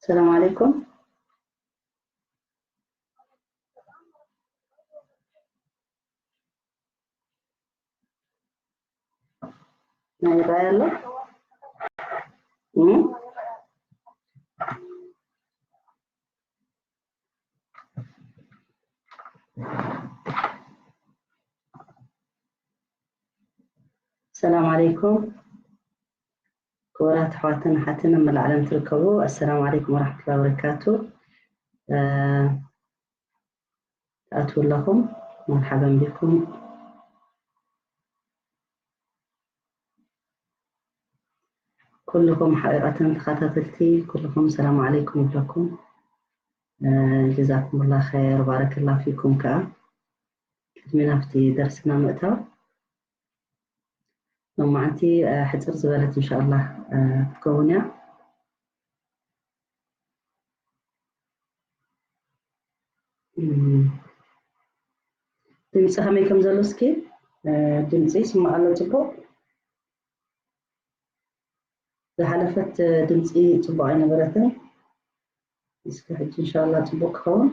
السلام عليكم. ما يبقى يلا. مم؟ السلام عليكم. ክቡራት ኣሕዋትን ኣሓትን ኣብ መላእ ዓለም ትርከቡ፣ ኣሰላሙ ዓለይኩም ወራሕመቱላሂ ወበረካቱ። እ፣ ትኣትዉ ኣለኹም፣ መርሓበን ቢኩም። ኩልኹም ሓቂቐተን ተኸታተልቲ፣ ኩልኹም ሰላም ዓለይኩም ይብለኩም። እ፣ ጀዛኩሙላ ኸይር፣ ባረከላ ፊኩም ከኣ። ቅድሚ ናብቲ ደርስና ምእታው፣ ሎማዓንቲ፣ እ፣ ሕጽር ዝበለት እንሻኣላህ፣ እ፣ ክትከውን እያ። እም፣ ድምፂ ከመይ ከም ዘሎ እስኪ፣ እ፣ ድምፂ ይስማዕ ኣሎ ጽቡቕ? ዝሓለፈት፣ እ፣ ድምፂ ጽቡቕ ኣይነበረትን። እስኪ ሕጂ እንሻላ ጽቡቕ ክኸውን።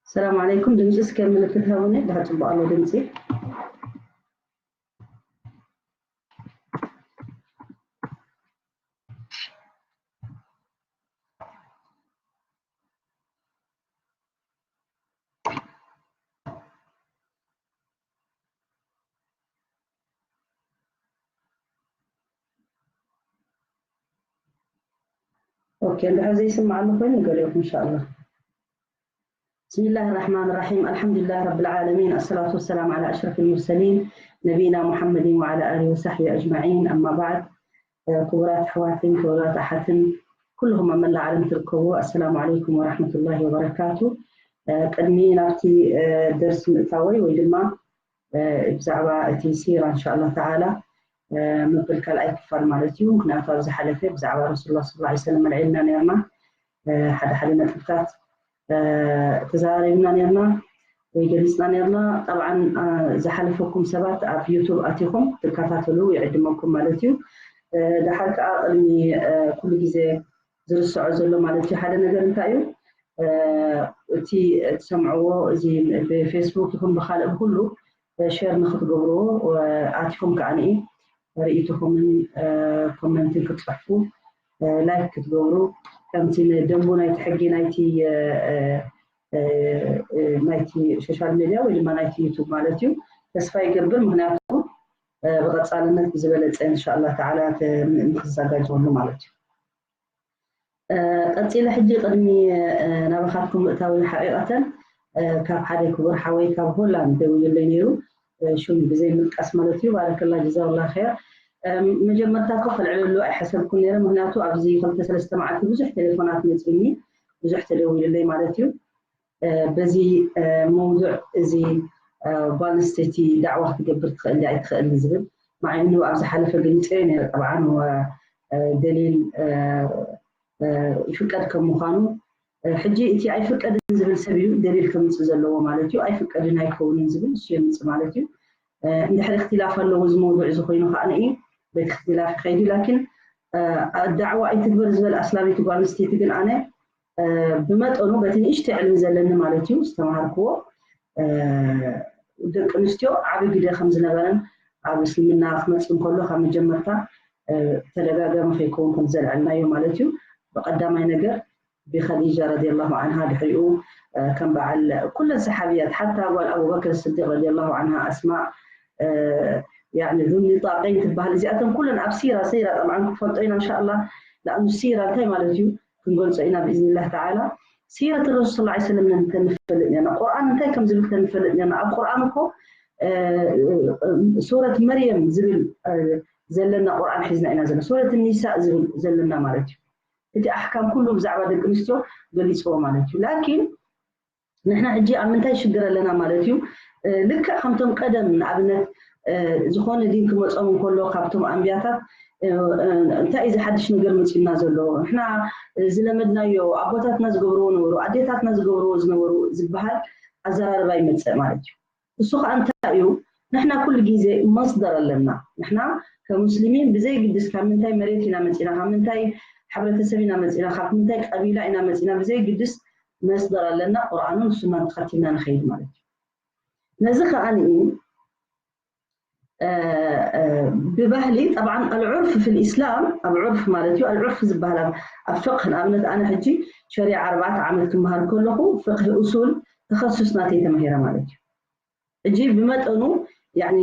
ሰላም ዓለይኩም። ድምፂ እስከ ምልክት ሃቡኒ። ድሓ ፅቡቅ ኣሎ ድምፂ። ኦኬ፣ እንድሕር ዘይስማዕ ኣሎ ኮይኑ ንገሪኹም ኢንሻኣላህ። بسم الله الرحمن الرحيم. الحمد لله رب العالمين. الصلاة والسلام على أشرف المرسلين نبينا محمد وعلى آله وصحبه أجمعين. أما بعد. ክቡራት ኣሕዋትን ክቡራት ኣሓትን ኩልኹም ኣብ መላእ ዓለም ትርከቡ፣ ኣሰላሙ ዓለይኩም ወራሕመቱላሂ ወበረካቱ። እ፣ ቅድሚ ናብቲ፣ እ፣ ደርሲ ምእታወይ ወይ ድማ፣ እ፣ ብዛዕባ እቲ ሲራ እንሻኣላህ ተዓላ፣ እ፣ ምብል ካልኣይ ክፋል ማለት እዩ። ምክንያቱ ኣብ ዝሓለፈ ብዛዕባ ረሱሉላህ ሰለላሁ ዐለይሂ ወሰለም ኣልዒልና ነርና። እ፣ ሓደ ሓደ ነጥብታት፣ እ፣ ተዘራሪብና ነርና ወይ ገሊጽና ነርና። ጠብዓን፣ እ፣ ዝሓለፈኩም ሰባት ኣብ ዩቱብ ኣቲኹም ትከታተሉ ይዕድመኩም ማለት እዩ። እ፣ ደሓር ከኣ ቅድሚ፣ እ፣ ኩሉ ግዜ ዝርስዖ ዘሎ ማለት እዩ ሓደ ነገር እንታይ እዩ፣ እ፣ እቲ ትሰምዕዎ እዚ ብፌስቡክ ይኹን ብኻልእ ብኩሉ፣ እ፣ ሼር ንክትገብርዎ፣ እ፣ ኣቲኹም ከኣ ንኢ ርእይቶኹምን፣ እ፣ ኮመንትን ክትጽሕፉ፣ እ፣ ላይክ ክትገብሩ፣ ከምቲ ንደንቡ ናይቲ ሕጊ ናይቲ፣ እ፣ እ፣ እ፣ እ፣ ናይቲ ሶሻል ሜድያ ወይ ድማ ናይቲ ዩቱብ ማለት እዩ። ተስፋ ይገብር፣ ምክንያቱ፣ እ፣ ብቐጻልነት ብዝበለጸ እንሻኣላህ ተዓላ ተ-፣ ንክዘጋጀወሉ ማለት እዩ። እ፣ ቀጺለ ሕጂ ቅድሚ፣ እ፣ ናባኻትኩም ምእታዊ ሓቂቐተን፣ እ፣ ካብ ሓደ ክቡር ሓወይ ካብ ሆላንድ ደዊሉለይ ነይሩ። እ፣ ሽም ብዘይ ምጥቃስ ማለት እዩ። ባረከላ ጀዛውላ ኸይር። እ፣ መጀመርታ እኮ ከልዕለሉ ኣይሓሰብኩን ነይረ፣ ምክንያቱ ኣብዚ ክልተ ሰለስተ መዓልቲ ብዙሕ ቴሌፎናት መጺኒ፣ ብዙሕ ተደዊሉለይ ማለት እዩ። እ፣ በዚ፣ እ፣ መውዱዕ እዚ፣ እ፣ ጓል ኣንስተይቲ ዳዕዋ ክትገብር ትኽእል ድያ ኣይትኽእልን ዝብል፣ ማዕኑ ኣብ ዝሓለፈ ገሊጸዮ ነይረ። ጠብዓን ወ-፣ እ፣ ደሊል፣ እ፣ እ፣ ይፍቀድ ከም ምዃኑ፣ እ፣ ሕጂ እቲ ኣይፍቀድን ዝብል ሰብ እዩ ደሊል ከምጽእ ዘለዎ ማለት እዩ። ኣይፍቀድን ኣይከውንን ዝብል እሱ የምጽእ ማለት እዩ። እ፣ እንድሕር እክትላፍ ኣለዎ እዚ መውዱዕ እዚ ኮይኑ ከኣ ንኢ ቤት እክትላፍ ይኸይድ እዩ። ላኪን፣ እ፣ ዳዕዋ ኣይትግበር ዝበል ኣስላመይቲ ጓል ኣንስተይቲ ግን ኣነ፣ እ፣ ብመጠኑ በቲ ንእሽተይ ዕልሚ ዘለኒ ማለት እዩ ዝተምሃርክዎ፣ እ፣ ደቂ ኣንስትዮ ዓቢ ግደ ከም ዝነበረን ኣብ እስልምና ክመጽእ እንከሎ ካብ መጀመርታ፣ እ፣ ተደጋጋሚ ከይከውን ከም ዘልዐልናዮ ማለት እዩ። ብቐዳማይ ነገር ብኸዲጃ ረዲየላሁ ዓንሃ፣ ድሕሪኡ፣ እ፣ ከም በዓል ኩለን ሰሓብያት፣ ሓታ ጓል ኣቡበክር ስዲቅ ረዲየላሁ ዓንሃ ኣስማእ፣ እ፣ ያኒ ዙ ኒጣቀይን ትበሃል። እዚኣተን ኩለን ኣብ ሲራ፣ ሲራ ጠብዓን ክንፈልጦ ኢና እንሻኣላህ። ለኣኑ ሲራ እንታይ ማለት እዩ ክንገልጾ ኢና ብኢዝኒላህ ተዓላ። ሲረት ረሱል ሰለላሁ ዐለይሂ ወሰለም እንተንፈልጥ ነርና፣ ቁርኣን እንታይ ከም ዝብል እንተንፈልጥ ነርና፣ ኣብ ቁርኣን እኮ፣ እ፣ እ፣ ሱረት መርየም ዝብል፣ እ፣ ዘለና ቁርኣን ሒዝና ኢና ዘለና። ሱረት ኒሳእ ዝብል ዘለና ማለት እዩ። እቲ ኣሕካም ኩሉ ብዛዕባ ደቂ ኣንስትዮ ገሊጽዎ ማለት እዩ። ላኪን ንሕና ሕጂ ኣብ ምንታይ ሽግር ኣለና ማለት እዩ? እ፣ ልክዕ ከምቶም ቀደም ንኣብነት ዝኾነ ዲን ክመጾም እንከሎ ካብቶም ኣንብያታት እንታይ እዩ ዝሓድሽ ነገር መጺኡና ዘሎ? ንሕና ዝለመድናዮ ኣቦታትና ዝገብርዎ ነበሩ፣ ኣዴታትና ዝገብርዎ ዝነበሩ ዝበሃል ኣዘራርባ ይመጽእ ማለት እዩ። እሱ ከዓ እንታይ እዩ? ንሕና ኩሉ ግዜ መስደር ኣለና። ንሕና ከሙስሊሚን ብዘይ ግድስ ካብ ምንታይ መሬት ኢና መጺና፣ ካብ ምንታይ ሕብረተሰብ ኢና መጺና፣ ካብ ምንታይ ቀቢላ ኢና መጺና፣ ብዘይ ግድስ መስደር ኣለና። ቁርኣኑን ሱናን ተኸቲልና ንኸይድ ማለት እዩ። ነዚ ከዓኒ ብባህሊ ጠብዓን ኣልዑርፍ ፊል ኢስላም ኣብ ዑርፍ ማለት እዩ። ኣልዑርፍ ዝበሃል ኣብ ፍቅህ ንኣብነት ኣነ ሕጂ ሸሪዓ ኣርባዕተ ዓመት ክመሃር ከለኹ ፍቅህ ኡሱል ተኸሱስ ናተይ ተማሂረ ማለት እዩ። ሕጂ ብመጠኑ ያኒ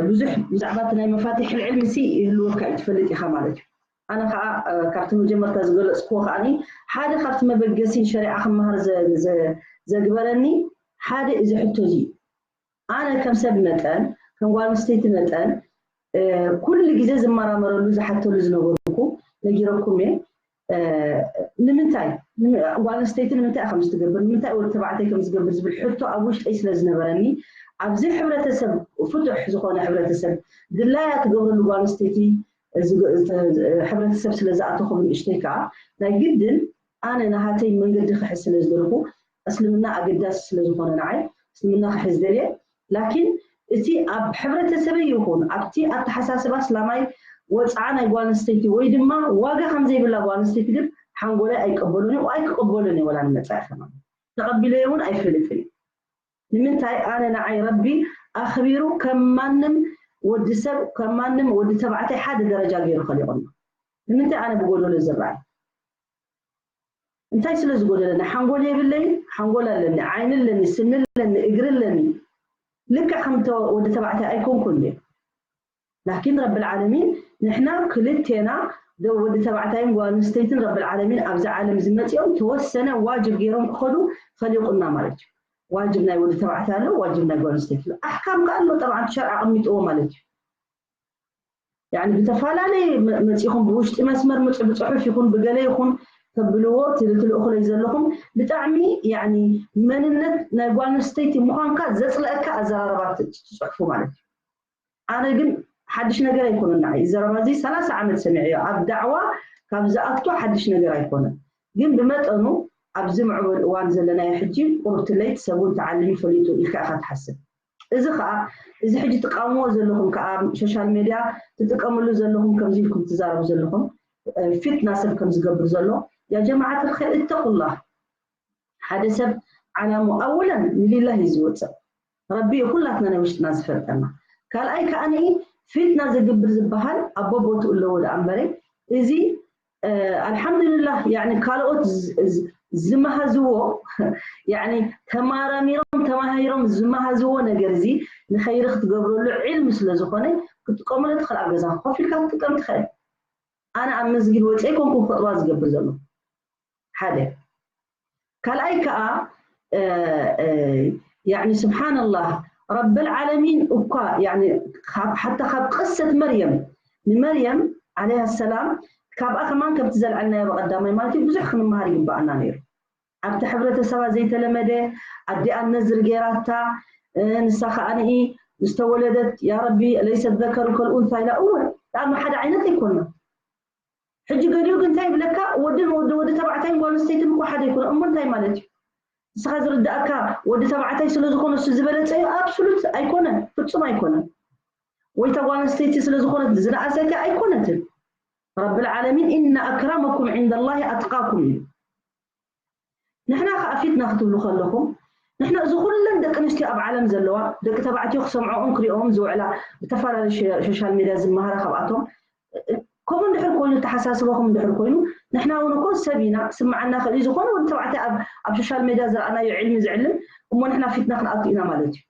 ብዙሕ ብዛዕባ እቲ ናይ መፋትሕ ዕልሚ ሲ ይህልወካ እዩ ትፈልጥ ኢኻ ማለት እዩ። ኣነ ከዓ ካብቲ መጀመርታ ዝገለፅክዎ ከዓኒ ሓደ ካብቲ መበገሲ ሸሪዓ ክመሃር ዘግበረኒ ሓደ እዚ ሕቶ እዚ እዩ። ኣነ ከም ሰብ መጠን ከም ጓል ኣንስተይቲ መጠን ኩሉ ግዜ ዝመራመረሉ ዝሓተሉ ዝነበርኩ ነጊረኩም እየ። ንምንታይ ጓል ኣንስተይቲ ንምንታይ ከም ዝትገብር ንምንታይ ወዲ ተባዕታይ ከም ዝገብር ዝብል ሕቶ ኣብ ውሽጠይ ስለ ዝነበረኒ ኣብዚ ሕብረተሰብ ፍቱሕ ዝኾነ ሕብረተሰብ ድላያ ትገብረሉ ጓል ኣንስተይቲ ሕብረተሰብ ስለ ዝኣተኹ ብንእሽተይ ከዓ ናይ ግድን ኣነ ናሃተይ መንገዲ ክሕዝ ስለ ዝደለኹ እስልምና ኣገዳሲ ስለ ዝኾነ ንዓይ እስልምና ክሕዝ ደልየ። ላኪን እቲ ኣብ ሕብረተሰበይ ይኹን ኣብቲ ኣተሓሳስባ እስላማይ ወፅዓ ናይ ጓል ኣንስተይቲ ወይ ድማ ዋጋ ከም ዘይብላ ጓል ኣንስተይቲ ግን ሓንጎለይ ኣይቀበሉን እዩ ኣይክቀበሉን እዩ ወላ ንመፃኢ ከማን ተቐቢለዮ እውን ኣይፈልጥን እዩ። ንምንታይ ኣነ ንዓይ ረቢ ኣኽቢሩ ከም ማንም ወዲ ሰብ ከም ማንም ወዲ ተባዕታይ ሓደ ደረጃ ገይሩ ከሊቑና ንምንታይ ኣነ ብጎደሎ ዝረኣይ እንታይ ስለ ዝጎደለኒ ሓንጎል የብለይ ሓንጎል ኣለኒ ዓይኒ ኣለኒ ስኒ ኣለኒ እግሪ ኣለኒ ልክዕ ከም ወዲ ተባዕታይ ኣይኮንኩን ድየ ላኪን ረብል ዓለሚን ንሕና ክልቴና ደው ወዲ ተባዕታይን ጓል ኣንስተይትን ረብል ዓለሚን ኣብዚ ዓለም ዝመፅኦም ተወሰነ ዋጅብ ገይሮም ክኸዱ ፈሊቁና ማለት እዩ ዋጅብ ናይ ወዲ ተባዕታይ ኣሎ ዋጅብ ናይ ጓል ኣንስተይቲ ኣሎ ኣሕካም ከ ኣሎ ጠብዓን ሸርዓ ኣቐሚጥዎ ማለት እዩ ያኒ ብተፈላለየ መፂኹም ብውሽጢ መስመር ምፅ ብፅሑፍ ይኹን ብገለ ይኹን ተብልዎ ትልእኹለይ ዘለኹም ብጣዕሚ ያኒ መንነት ናይ ጓል ኣንስተይቲ ምዃንካ ዘፅለአካ ኣዘራረባ ትፅሕፉ ማለት እዩ ኣነ ግን ሓድሽ ነገር ኣይኮነን ንዓይ ዘረባ እዚ ሰላሳ ዓመት ሰሚዐዮ ኣብ ዳዕዋ ካብ ዝኣቱ ሓድሽ ነገር ኣይኮነን ግን ብመጠኑ ኣብዚ ምዕቡል እዋን ዘለናዮ ሕጂ ቁርብቲ ለይቲ ሰብን ተዓሊሙ ፈሊጡ ኢልካ ኢኻ ትሓስብ እዚ ከዓ እዚ ሕጂ ትቃወምዎ ዘለኹም ከዓ ሶሻል ሜድያ ትጥቀምሉ ዘለኹም ከምዚ ኢልኩም ትዛረቡ ዘለኹም ፊትና ሰብ ከም ዝገብር ዘሎ ያ ጀማዓት الخير اتقوا الله ሓደ ሰብ ዓላሙ ኣወለን ንሊላህ እዩ ዝወፅእ ረቢ ኩላትና ናይ ውሽጥና ዝፈልጠና ካልኣይ ከዓ ፊትና ዝግብር ዝበሃል ኣብ ቦቦትኡ ኣለዎ ደኣ እምበረ እዚ ኣልሓምዱልላህ ያኒ ካልኦት ዝመሃዝዎ ያኒ ተማራሚሮም ተማሂሮም ዝመሃዝዎ ነገር እዚ ንኸይሪ ክትገብረሉ ዕልሚ ስለ ዝኾነ ክትጥቀመሉ ትኽእል ኣብ ገዛ ኮፍ ኢልካ ክትጥቀም ትኽእል ኣነ ኣብ መስጊድ ወፅአ ኮንኩ ፈጥዋ ዝገብር ዘሎ ሓደ ካልኣይ ከዓ ያኒ ስብሓንላህ ረብል ዓለሚን እኳ ሓታ ካብ ቅሰት መርየም ንመርየም ዓለይሃ ሰላም ካብኣ ከማን ከምቲ ዘልዓልናዮ ብቐዳማይ ማለት እዩ ብዙሕ ክንመሃር ይግበኣና ነይሩ ኣብቲ ሕብረተሰባ ዘይተለመደ ኣዲኣ ነዝር ገይራታ ንሳ ከዓ ንኢ ዝተወለደት ያ ረቢ ለይሰ ዘከሩ ከልኡንሳ ኢላ እወ ጣዕሚ ሓደ ዓይነት ኣይኮና ሕጂ ገሊኡ ግን እንታይ ይብለካ ወድን ወዲ ወዲ ተባዕታይን ጓል ኣንስተይትን እኮ ሓደ ይኮነ እሞ እንታይ ማለት እዩ ንስኻ ዝርዳእካ ወዲ ተባዕታይ ስለ ዝኾነ እሱ ዝበለፀ እዩ ኣብሱሉት ኣይኮነን ፍፁም ኣይኮነን ወይታ ጓል ኣንስተይቲ ስለ ዝኾነት ዝነኣሰት ኣይኮነትን ረብል ዓለሚን ኢነ ኣክረመኩም ዕንደ ላሂ ኣትቃኩም እዩ ንሕና ከዓ ፊትና ክትብሉ ከለኹም ንሕና እዚ ኩለን ደቂ ኣንስትዮ ኣብ ዓለም ዘለዋ ደቂ ተባዕትዮ ክሰምዖኦም ክሪኦም ዝውዕላ ብተፈላለዩ ሶሻል ሜድያ ዝመሃራ ካብኣቶም ከምኡ እንድሕር ኮይኑ ተሓሳስበኹም እንድሕር ኮይኑ ንሕና እውን እኮ ሰብ ኢና ክስምዓና ክእል እዩ ዝኾነ ወዲ ተባዕታይ ኣብ ሶሻል ሜድያ ዝረኣናዮ ዕልሚ ዝዕልም እሞ ንሕና ፊትና ክንኣቱ ኢና ማለት እዩ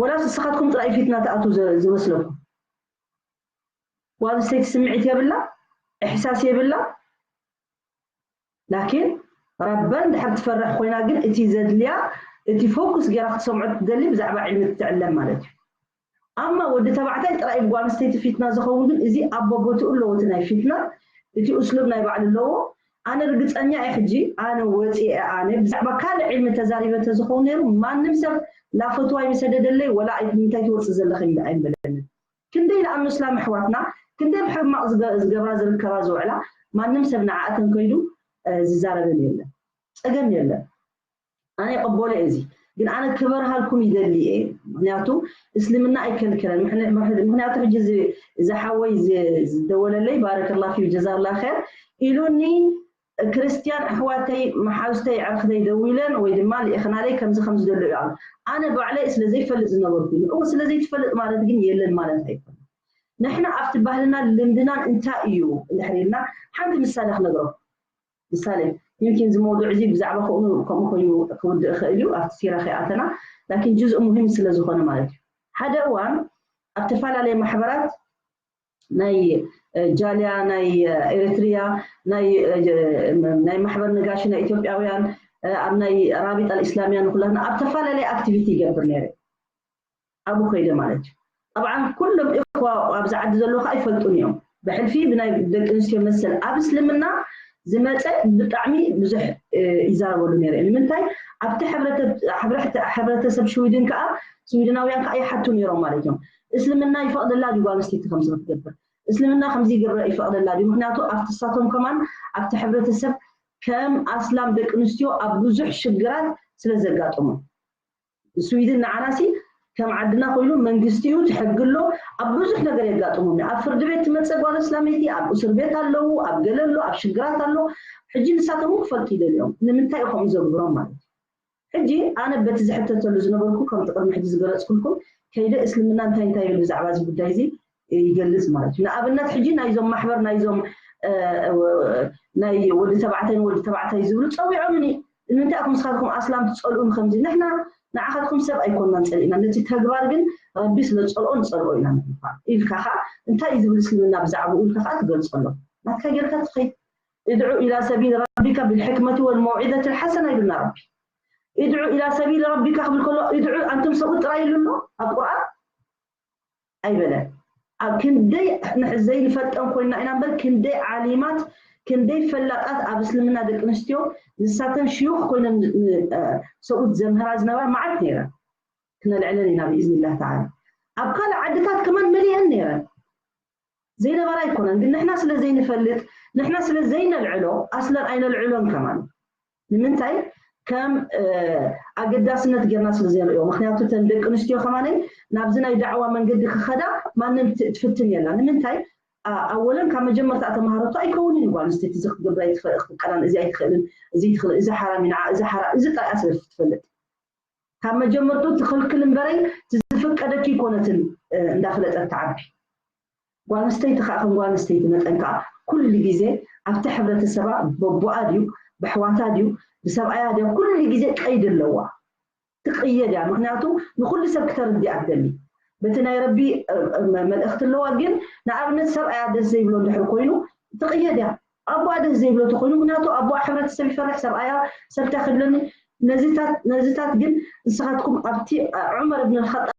ወላስ ንስኻትኩም ጥራይ ፊትና ትኣቱ ዝመስለኩም ጓል ኣንስተይቲ ስምዒት የብላ እሕሳስ የብላ ላኪን ረበን ድሕር ትፈርሕ ኮይና ግን እቲ ዘድልያ እቲ ፎኩስ ገይራ ክትሰምዖ ትደሊ ብዛዕባ ዕልሚ ትዕለም ማለት እዩ ኣማ ወዲ ተባዕታይ ጥራይ ብጓል ኣንስተይቲ ፊትና ዝኸውን ግን እዚ ኣብ ቦቦትኡ ኣለዎ እቲ ናይ ፊትና እቲ እስሉብ ናይ ባዕሉ ኣለዎ ኣነ ርግፀኛ እየ። ሕጂ ኣነ ወፂአ ኣነ ብዛዕባ ካልእ ዕልሚ ተዛሪበ ተዝኸውን ነይሩ ማንም ሰብ ላፈትዋ ይሰደደለይ ወላ እንታይ ትወፅእ ዘለኽ ኣይበለንን። ክንደይ ለኣምኑ እስላም ኣሕዋትና ክንደይ ብሕማቕ ዝገብራ ዝርከባ ዝውዕላ ማንም ሰብ ንዓኣተን ከይዱ ዝዛረበን የለን። ፀገም የለን። ኣነ ይቕበሎ እዚ ግን ኣነ ክበርሃልኩም ይደሊ እየ። ምክንያቱ እስልምና ኣይከልከለን። ምክንያቱ ሕጂ ዝሓወይ ዝደወለለይ ባረከላ ፊ ጀዛላ ር ኢሉኒ ክርስትያን ኣሕዋተይ መሓዙተይ ዕርክተይ ደዊለን ወይ ድማ ልእኽናለይ ከምዚ ከምዚ ዘሎ እዩ። ኣነ ባዕለይ ስለ ዘይፈልጥ ዝነበርኩ እው ስለ ዘይትፈልጥ ማለት ግን የለን ማለት ኣይኮነ። ንሕና ኣብቲ ባህልናን ልምድናን እንታይ እዩ እንድሕር ኢልና ሓንቲ ምሳሌ ክነግረኩም። ምሳሌ ይምኪን እዚ መውዱዕ እዚ ብዛዕባ ከምኡ ኮይኑ ክውድእ ይኽእል እዩ። ኣብቲ ሲራ ከይኣተና ላኪን ጅዝእ ሙሂም ስለ ዝኾነ ማለት እዩ። ሓደ እዋን ኣብ ተፈላለየ ማሕበራት ናይ ጃልያ ናይ ኤሪትሪያ ናይ ማሕበር ነጋሽ ናይ ኢትዮጵያውያን ኣብ ናይ ራቢጣ ልእስላምያ ንኩላትና ኣብ ተፈላለየ ኣክቲቪቲ ይገብር ነይረ። ኣብኡ ከይደ ማለት እዩ። ጠብዓን ኩሎም እኽዋ ኣብዚ ዓዲ ዘለዉ ከዓ ይፈልጡን እዮም። ብሕልፊ ብናይ ደቂ ኣንስትዮ መሰል ኣብ እስልምና ዝመፀ ብጣዕሚ ብዙሕ ይዛረበሉ ነይረ። ንምንታይ ኣብቲ ሕብረተሰብ ሽዊድን ከዓ ስዊድናውያን ከዓ ይሓቱ ነይሮም ማለት እዮም። እስልምና ይፈቕደላ ድዩ ጓል ኣንስተይቲ ከምዚ ክትገብር? እስልምና ከምዚ ይገብረ ይፈቕደላ ድዩ? ምክንያቱ ኣብቲ ሳቶም ከማን ኣብቲ ሕብረተሰብ ከም ኣስላም ደቂ ኣንስትዮ ኣብ ብዙሕ ሽግራት ስለ ዘጋጠሙ ስዊድን ንዓናሲ ከም ዓድና ኮይኑ መንግስቲ እዩ ትሕግሎ ኣብ ብዙሕ ነገር የጋጥሞም ኣብ ፍርዲ ቤት ትመፀ ጓል እስላመይቲ ኣብ እስር ቤት ኣለዉ ኣብ ገለ ኣሎ ኣብ ሽግራት ኣሎ። ሕጂ ንሳቶም ክፈልጡ ይደልዮም ንምንታይ ከምኡ ዘግብሮም ማለት እዩ። ሕጂ ኣነ በቲ ዝሕተተሉ ዝነበርኩ ከምቲ ቅድሚ ሕጂ ዝገለፅኩልኩም ከይደ እስልምና እንታይ እንታይ ይብል ብዛዕባ እዚ ጉዳይ እዚ ይገልፅ ማለት እዩ። ንኣብነት ሕጂ ናይዞም ማሕበር ናይዞም ናይ ወዲ ተባዕታይን ወዲ ተባዕታይ ዝብሉ ፀዊዖምኒ ንምንታይ ኢኹም ንስኻትኩም ኣስላም ትፀልኡን ከምዚ ንሕና ንዓኻትኩም ሰብ ኣይኮንናን ፀሊእና ነቲ ተግባር ግን ረቢ ስለ ዝፀልኦ ንፀልኦ ኢና ንግባር ኢልካ ከዓ እንታይ እዩ ዝብል እስልምና ብዛዕባኡ ኢልካ ከዓ ትገልፀሎም ናትካ ጌርካ ትኸይድ ادع إلى سبيل ربك بالحكمة والموعظة الحسنة ይብልና ረቢ ادع إلى سبيل ربك ክብል ከሎ ادع ኣንቱም ሰብኡት ጥራይ ኢሉ ኣሎ ኣብ ቁርኣን ኣይበለን። ኣብ ክንደይ ዘይንፈልጠን ኮይና ኢና እምበር ክንደይ ዓሊማት ክንደይ ፈላጣት ኣብ እስልምና ደቂ ኣንስትዮ ንሳተን ሽዩኽ ኮይነን ሰብኡት ዘምህራ ዝነበራ መዓት ነይረን ክነልዕለን ኢና ብኢዝኒላህ ተዓላ ኣብ ካልእ ዓድታት ከማን መሊአን ነይረን ዘይነበራ ኣይኮነን ግን ንሕና ስለ ዘይንፈልጥ ንሕና ስለ ዘይነልዕሎ ኣስለን ኣይነልዕሎን ከማን ንምንታይ ከም ኣገዳስነት ጌርና ስለ ዘንሪኦ ምክንያቱ ተን ደቂ ኣንስትዮ ከማነይ ናብዚ ናይ ዳዕዋ መንገዲ ክኸዳ ማንም ትፍትን የላ ንምንታይ ኣወለን ካብ መጀመርታ ተማሃረቶ ኣይከውንን እዩ ጓል ኣንስተይቲ እዚ ክትገብራ ይትኽእል ክትቀዳን እዚ ኣይትኽእልን እዚ ትኽእል እዚ ሓራም እዩ ንዓ እዚ ሓራ እዚ ጥራያ ስለ ትፈልጥ ካብ መጀመርቱ ትኽልክል እምበረይ ዝፍቀደኪ ይኮነትን እንዳፍለጠት ትዓቢ ጓል ኣንስተይቲ ከዓ ከም ጓል ኣንስተይቲ መጠን ከዓ ኩሉ ግዜ ኣብቲ ሕብረተሰባ በቦኣ ድዩ ብሕዋታ ድዩ ብሰብኣያ ድያ ኩሉ ግዜ ቀይዲ ኣለዋ ትቅየድ እያ ምክንያቱ ንኩሉ ሰብ ክተርድኣ ትደሊ በቲ ናይ ረቢ መልእክቲ ኣለዋ ግን ንኣብነት ሰብኣያ ደስ ዘይብሎ እንድሕር ኮይኑ ትቅየድ እያ ኣቦኣ ደስ ዘይብሎ ተኮይኑ ምክንያቱ ኣቦኣ ሕብረተሰብ ይፈርሕ ሰብኣያ ሰብታ ክብለኒ ነዚታት ግን ንስኻትኩም ኣብቲ ዑመር ብን ልኸጣብ